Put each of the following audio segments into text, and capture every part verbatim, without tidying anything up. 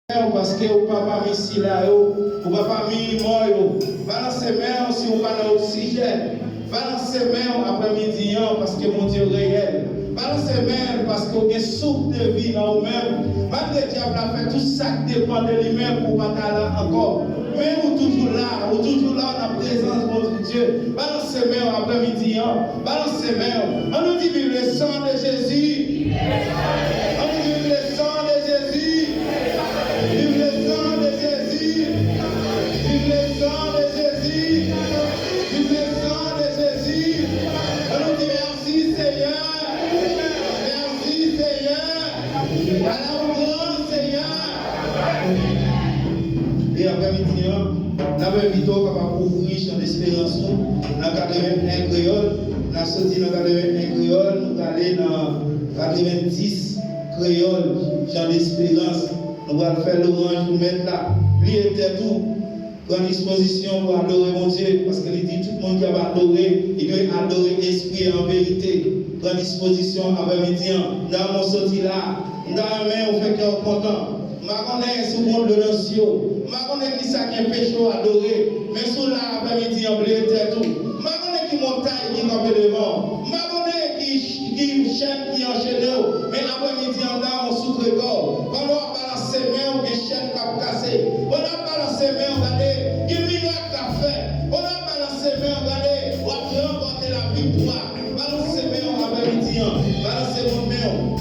men w paske ou pa pami sila yo, ou pa pami mò yo. Balanse men w si ou pa nan oksijèn. Balanse men w aprèmidi an paske Bondye reyèl. Balanse men w paske w gen souf de vi nan ou menm. Malgre dyab la fè tout sa k depann de li menm pou w pa ta la ankò. Men ou toujou la, ou toujou la nan prezans Bondye. Balanse men w aprèmidi an. Balanse men w. Ann nou di viv le sang de Jésus. Ann nou di viv le sang de Jésus. Viv le sang de Jésus. Viv le sang de Jésus. Viv le sang de Jésus. Ann nou di mèsi Senyè. Mèsi Senyè. Ala ou gran Senyè. E aprèmidi an, n ap envite w kapab ouvri Jan Desperans ou nan katreven en kreyòl. N ap soti nan katreven en kreyòl, nou prale nan katreven dis kreyòl, Jan Desperans. Nou pral fè lwanj pou Mèt la. Pliye tèt ou. Pran dispozisyon pou adore Bondye, paske li di tout moun ki ap adore, li dwe adore espri e an verite. Pran dispozisyon aprèmidi an. Nan yon soti la, m ta renmen ou fè kè w kontan. M pa konnen si w gon dlo nan zye w. M pa konnen kisa ki enpeche w adore. Men si w la aprèmidi an, bliye tèt ou. M pa konnen ki montay ki kanpe devan w. M pa konnen ki, ki chèn ki anchene w. Men aprèmidi an, m ta renmen w soufle kò w. Pandan w ap balanse men w, gen chèn k ap kase. Pandan w ap balanse men w, gade, gen mirak k ap fèt. Pandan w ap balanse men w, gade, w ap ranpòte laviktwa. Balanse men w aprèmidi an. Balanse men w.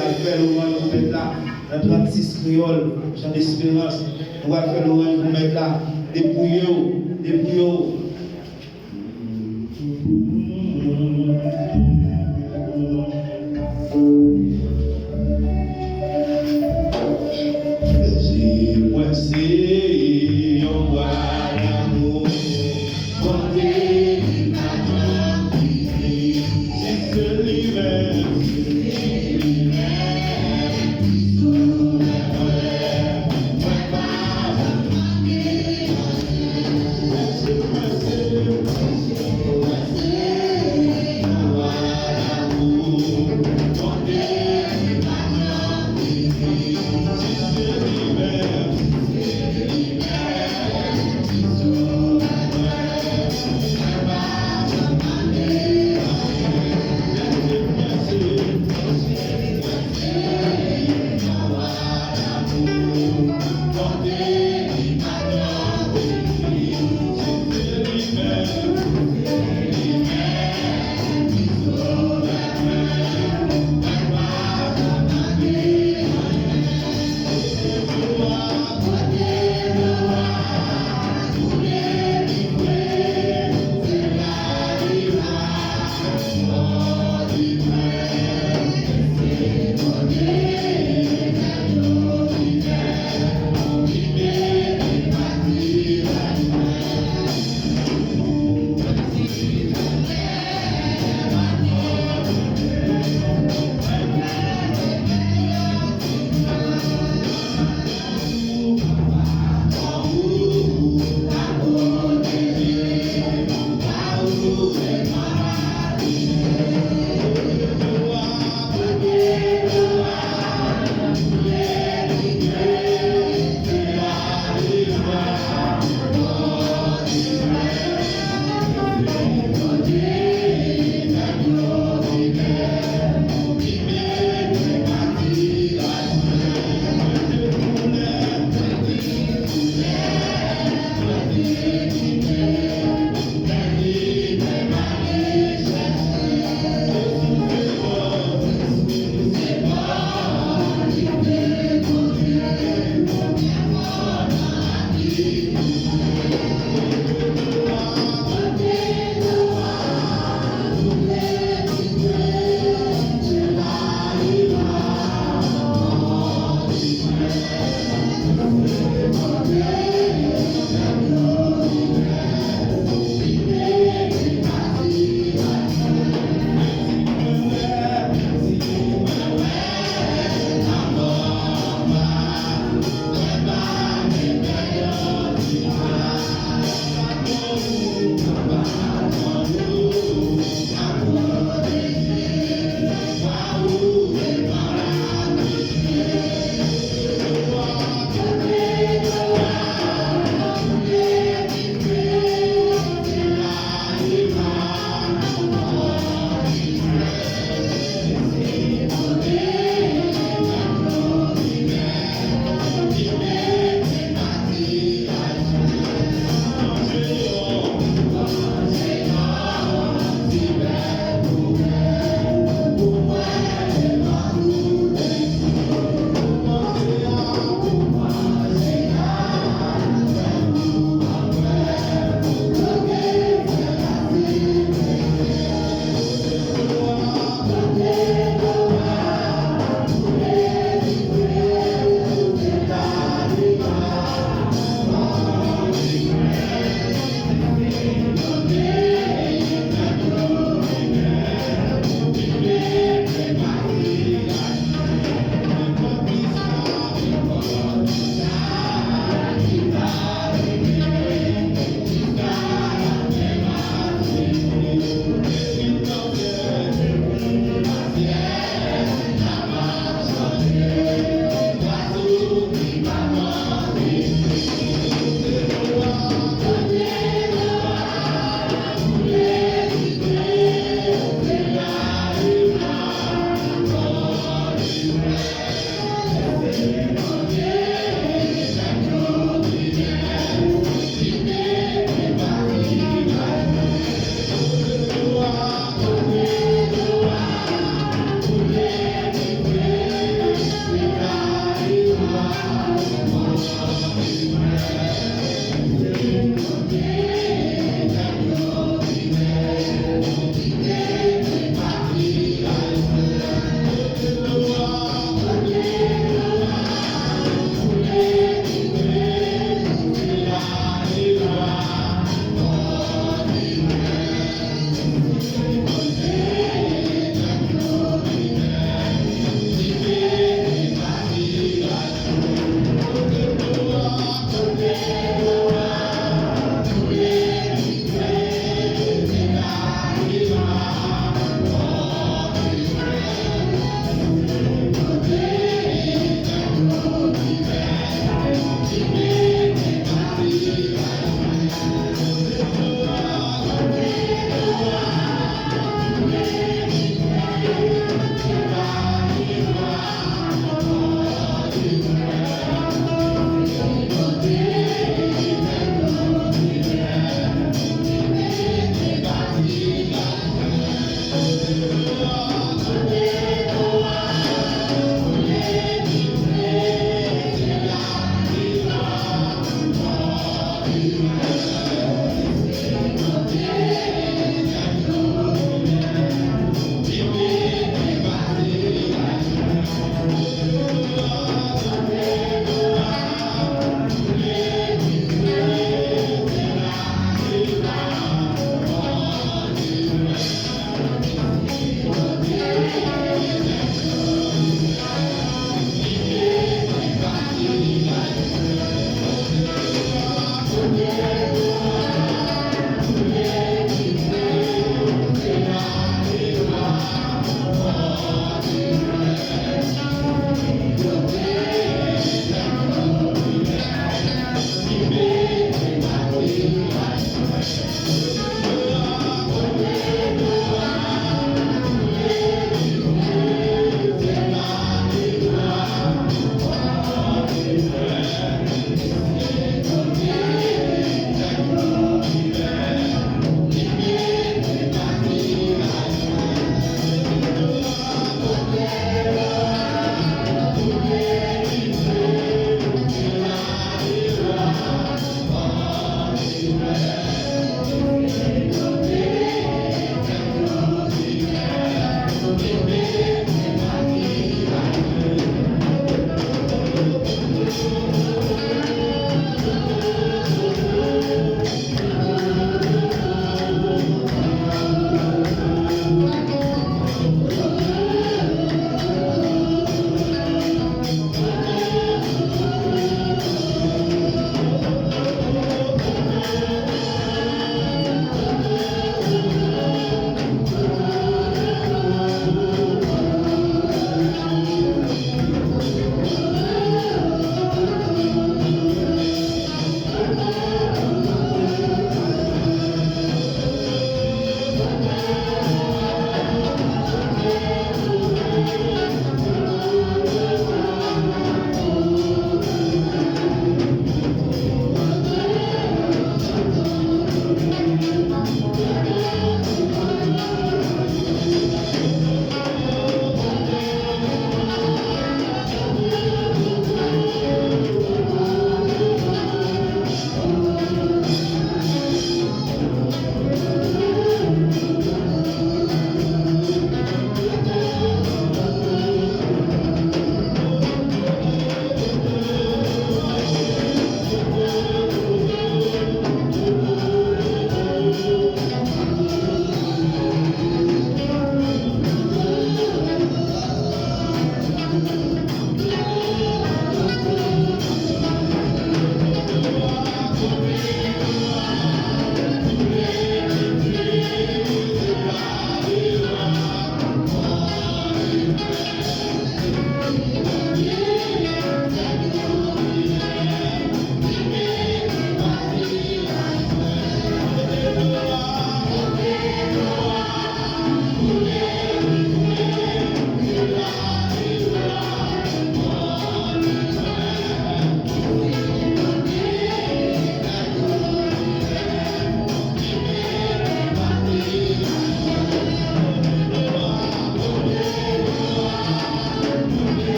Al fè lwanj pou Mèt la nan trannsis Kreyòl, Jan Desperans. Nou pral fè lwanj pou Mèt la. Depouye w, depouye w. Jezi mwen se yon bwa damou, Bondye li pa janm fini. Se li menm, se li menm ki souvè mwen, mwen pa janm manke anyen.